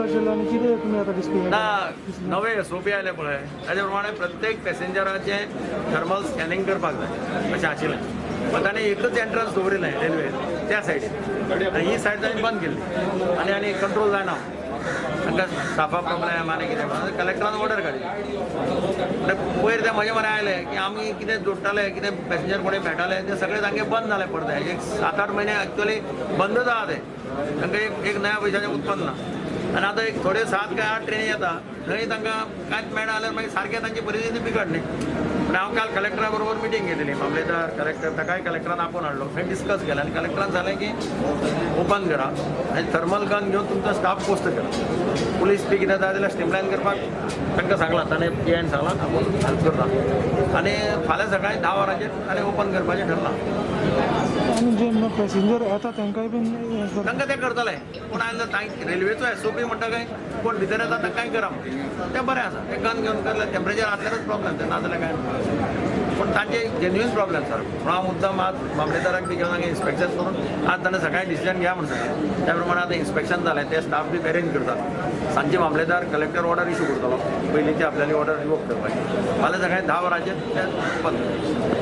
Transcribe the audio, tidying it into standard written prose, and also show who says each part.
Speaker 1: आशिल्लो आनी कितें तुमी आतां डिस्प्ले
Speaker 2: ना, नवे एसओपी आयले पळय, ताजे प्रमाणे प्रत्येक पॅसेंजराचें थर्मल स्कॅनिंग करपाक जाय अशें आशिल्लें. पण ताणें एकच एंट्रन्स दवरिल्लें रेल्वे त्या सायडीन आनी ही सायड ताणें बंद केल्ली आनी आनी कंट्रोल जायना, तांकां स्टाफा प्रॉब्लेम आनी कितें म्हणून कलेक्टरान ऑर्डर काडली. म्हणल्यार पयर ते म्हजे मरे आयले की आमी कितें जोडटाले, कितें पॅसेंजर कोणे मेळटाले, ते सगळे तांगे बंद जाले परते. एक 7-8 म्हयने एक्चुअली बंदच आहा ते. तांकां एक एक नया पयशाचें उत्पन्न ना आनी आतां एक थोडे 7 काय 8 ट्रेनी येता, थंय तांकां कांयच मेळना जाल्यार मागीर सारकें तांची परिस्थिती बिगड न्ही. पूण हांव काल कलेक्टरा बरोबर मिटींग घेतली. मामलेदार, कलेक्टर, ताकाय कलेक्टरान आपोवन हाडलो. थंय डिस्कस केलें आनी कलेक्टरान सांगलें की ओपन करा आनी थर्मल गन घेवन तुमचो स्टाफ पोस्ट करा. पुलीस बी कितें जाय जाल्यार स्ट्रीमलायन करपाक तांकां सांगलां. ताणें पी आयन सांगलां, आपूण हेल्प करता आनी फाल्यां सकाळीं 10 वरांचेर ताणें ओपन करपाचें ठरलां.
Speaker 1: आनी जे पॅसेंजर येता तांकांय बीन हें करता?
Speaker 2: तांकां तें करतले, पूण आयज तांक रेल्वेचो एसओपी म्हणटा काय कोण भितर येता तांकांय करा म्हणटा. तें बरें आसा. तें गन घेवन करले, टेम्परेचर आसल्यारच प्रॉब्लेम तें, नाजाल्यार काय ना. पूण तांचे जेन्युइन प्रॉब्लेम सर. म्हणून हांव मुद्दम आज मामलेदाराक बी घेवन हांगा इन्स्पेक्शन करून आज ताणें सकाळीं डिसिजन घ्या म्हण सांगलें. त्या प्रमाणे आतां इन्स्पेक्शन जालें, ते स्टाफ बी अरेंज करतात. सांजचे मामलेदार, कलेक्टर ऑर्डर इशू करतलो, पयलींची आपल्याली ऑर्डर रिवोक करपाची. फाल्यां सकाळीं 10 वरांचेर तें बंद.